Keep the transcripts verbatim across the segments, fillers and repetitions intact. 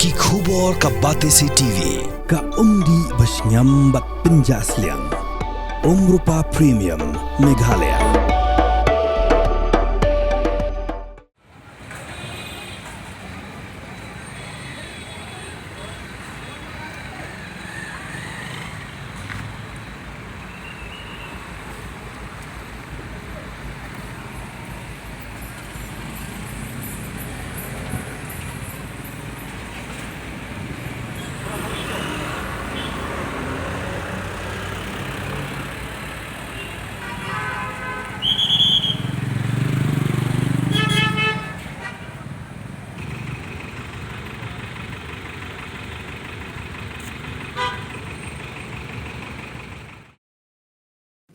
Ki khubor ka Batesi T V, ka umdih ba shngiam bad pynjah sliang. Umrupa Premium, Meghalaya.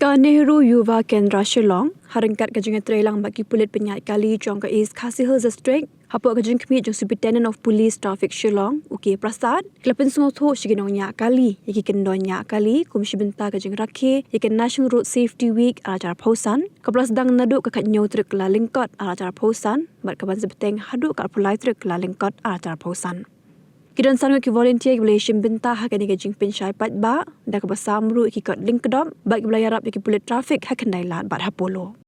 Ka Nehru Yuva Kendra Shillong, ha ryngkat ka jingïatreilang bad ki pulit pynïaid kali jong ka East Khasi Hills District, hapoh ka jingkhmih jong Superintendent of Police Traffic Shillong, U K Prasad, ki la pynsngewthuh sha ki nongñiah kali ïa ki kyndon ñiah kali kum shi bynta ka jingrakhe ïa ka National Road Safety Week ar hajar arphew san, kaba la sdang naduh ka khathynñiew tarik Kyllalyngkot ar hajar arphew san, bad kaban sa bteng haduh ka arphew lai tarik Kyllalyngkot ar hajar arphew san. Ki don san ngut ki volunteer kiba la ïashim bynta ha kane ka jingpynshai paidbah, da kaba sam ruh ïa ki kot lyngkdop, bad kiba la ïarap ïa ki pulit traffic ha Khyndailad bad ha Polo.